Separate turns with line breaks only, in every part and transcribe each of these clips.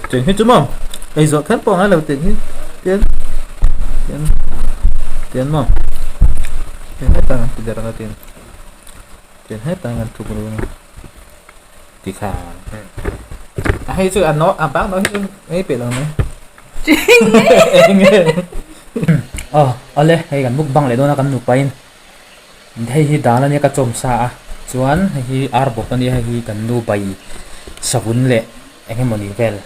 Cheng hi chu maw ei zawh kher pawh a ngai lo tih hi tian tian tian maw tian hetah kan ti der ang a tian tian hetah kan thuk run a ti kha a hei chu a no a bak no hi chu ei peih lo mai eng nge
aw awle hei kan mukbang leh dawn a kan nupa in hei hi dal ania ka chawm sa a chuan hei hi ar bawk ania hei hi kan nu bai savun leh eng emawni vel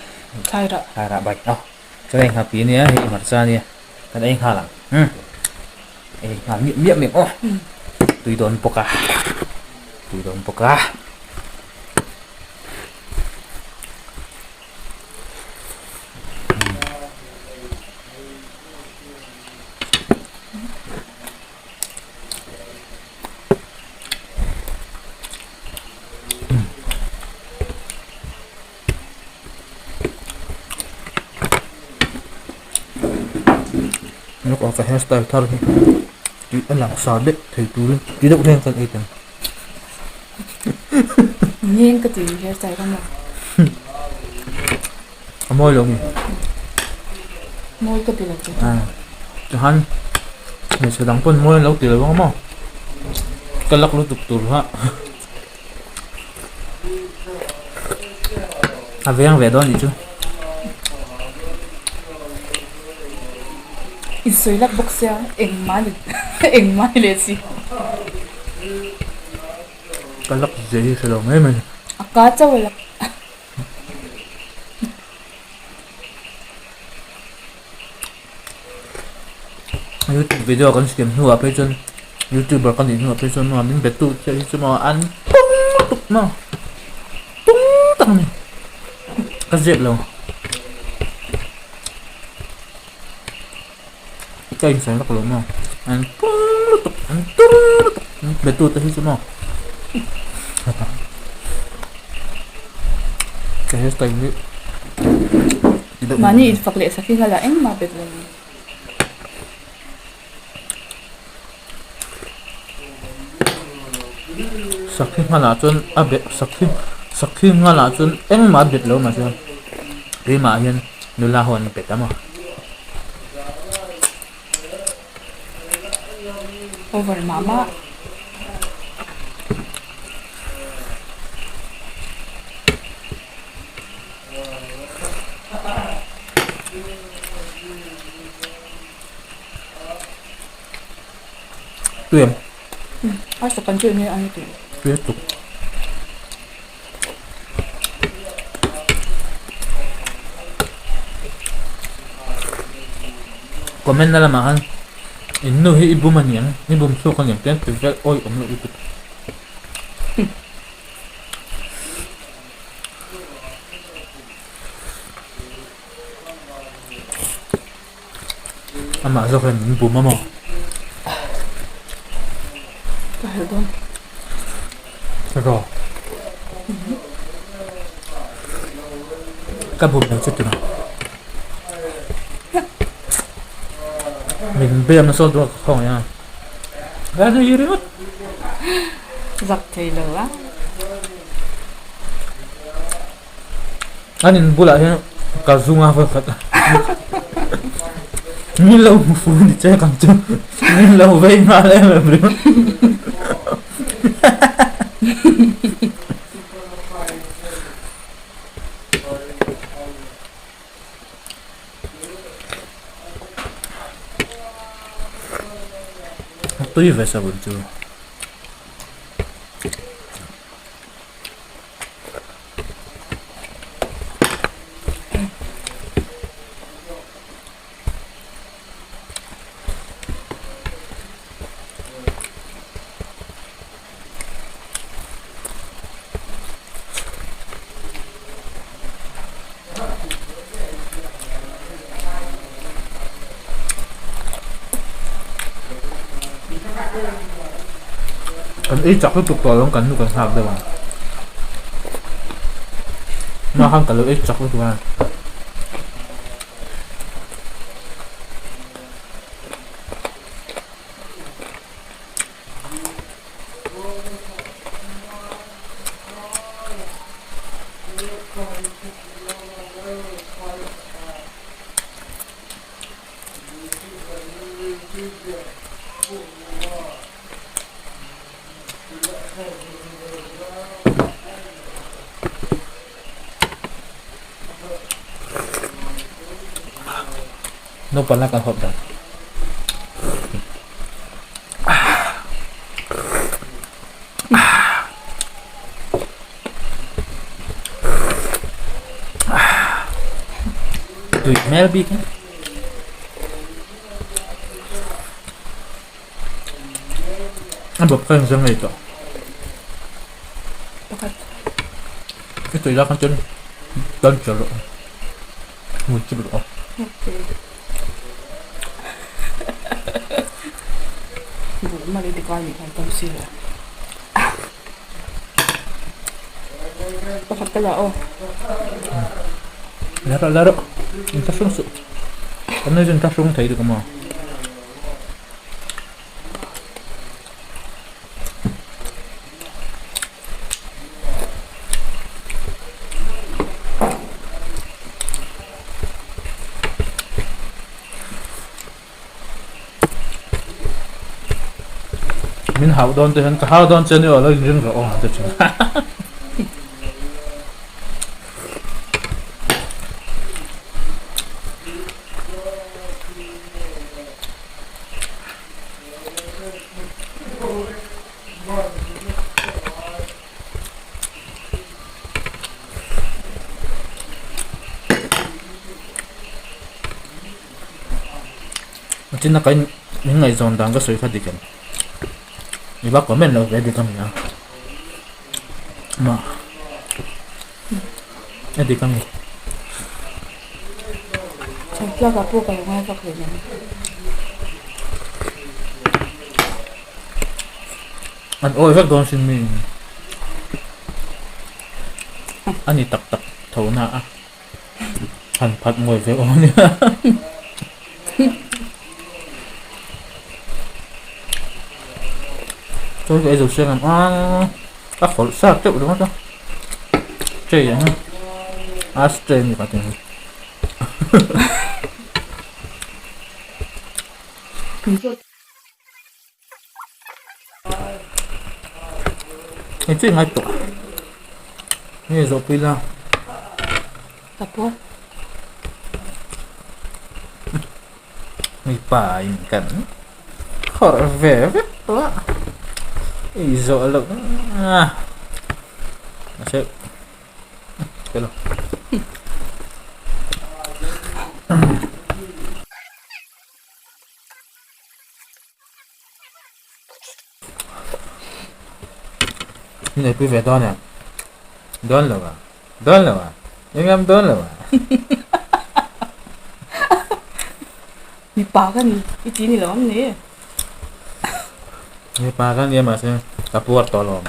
thlairah
thlairah bai aw chuan hei nghapih ania hei hmarcha ania kan ei nghal ang umm ei nghal miah miah mai ang aw tui dawn bawk a tui dawn bawk a.
Look of a hairstyle thar hi tih a lang sa deuh thei turin ti deuh hian kan ei teng.
Ngeng ka ti hairstyle ka maw.
A mawi lo mi.
Mawi ka ti lo che.
Chuan hmeichhe dang pawn mawi an lo ti lo ang maw? Ka lak lutuk tur kha a veng ve dawn nih chu.
Insawi lak bawk sia engmah ni engmah ni leh si.
Ka lak zia hi hre lo mai mai.
A ka chauh a lak.
Youtube video kan siam hnuah phei chuan youtuber ka nih hnuah phei chuan maw min be tu chiah hi chu maw an pung lutuk maw pung tak a ni ka ziak lo ka insawi vak lo maw an pung lutuk an tung lutuk min be tu te hi chu maw ka hairstyle hi.
Mahni infak leh sakhi nghal ah engmah bet lo ni.
Sakhi nghal ah chuan a bet sakhi sakhi nghal ah chuan engmah a bet lo mahse keimah hian nula ho an bet a maw.
Over mah mah.
Tui em?
A sakan chu enge an tih?
Tui tuk. Comment na lamah khan in nu hi i bum aniang i bum chhuak aniang te an ti vel awih awm loh lutuk. Amah zawk hian min bum a maw?
Ka helh dawn.
Raw. Ka bum lo che tura. Min biam nasa duak ka khawngaih a. Ka nui ringawt.
Zak thei lo a.
An in bulah hian ka zung a vawi khat min lo hmu fu ni che kang chu min lo vei nghal em em ringawt. A tui ve savun chu. Kan ei chak lutuk tawh lo kan nu kan nghak deuh ang mah khan ka lo ei chak lutuk a. Naupang la kan hawp dan. Tui hmel bik a. A bawp kha engzam ngei tawh.
Pakhat.
I tui lak chuan tan ṭha rawh. Hmun chip rawh.
Okay. Buh mali te kai ni khan tam si lo. Pakhat ka la aw.
La rawh la rawh. In thlahrung suh. Kan nui chu in thlahrung thei dik maw. Min hauh dawn te hian ka hau dawn che ni aw lo inring rawh aw ti thin. Tin a ka in min ngaihzawn dan ka sawi kha dik em i va comment lo ve dik a ni a mah a dik a ni.
Chhawmtlak ah pawh ka lo ngai vak ve mai.
An awi vek dawn sin mi a ni tak tak tho na a han phat ngawi ve awm a nia. Chawi ka ei zo siang em a a khawlh sa teuh ringawt a tray ang a ice tray a ni ka ti ang. Hei chu i ngai tawh nge zawh pui la.
Ka pawh.
Mipa in kan khawrh ve vek tawh a i zawh loh a mahse hello. Min eipui ve dawn em? Dawn lo a, dawn lo a, i ngam dawn lo a.
Mipa ka ni, i ti ni lo ang ni.
Mipa ka nia mahse ka puar tawh lo.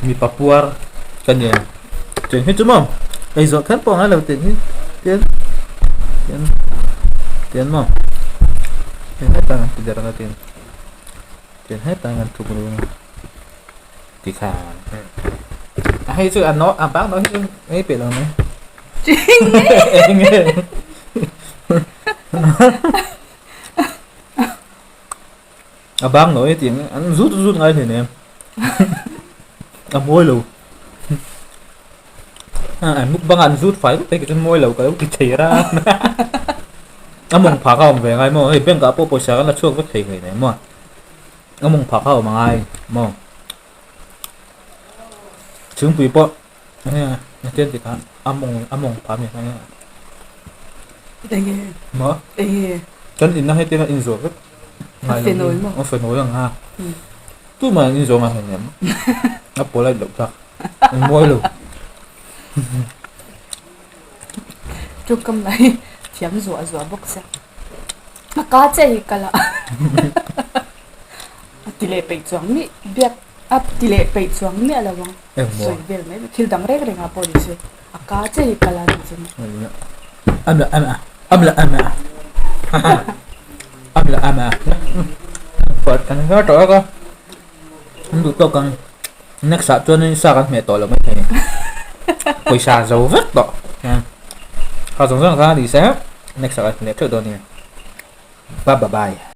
Mipa puar ka nia. Tiang hi chu maw ei zawh kher pawh a ngai lo tiang hi tiang tiang tiang maw tiang hetah an ti der ang a tiang tiang hetah an thuk run a tikhan a hei chu a no a bak no hi chu ei peih lo mai eng nge A bang lo e tih an zut zut ngai hle nen a mawi lo an mukbang an zut fai vek phei chu mawi lo ka lo ti thei ra a mawng phah kha a awm ve ngai maw hei bank ah pawh pawisa kan la chhuak vek thei hle nen maw a mawng phah kha a awm angai maw chhungpui pawh enge tian ti kha a mawng a mawng phah a ni maw kan inna hei tiang a inzawh vek.
A fenawi maw?
A fenawi ang ha. Tumah an inzawng a hei em. A polite loh thlak. An mawi lo.
Tawngkam lai thiam zuah zuah bawk sia. A ka che hi kal a. A ti leh peih chuang mi biak a ti leh peih chuang miah lo ang. Sawi vel mai thil dang reng reng ah pawh ni se a ka che hi kal a ni chu.
Amla ama amla ama amla ama But kan hre tawh ka an duh tawk ang next ah chuan sa kan hmeh tawh lo mai thei pawisa zo vek tawh kha zawng zawng kha ni se next ah kan hmeh theuh dawn a ni bye bye.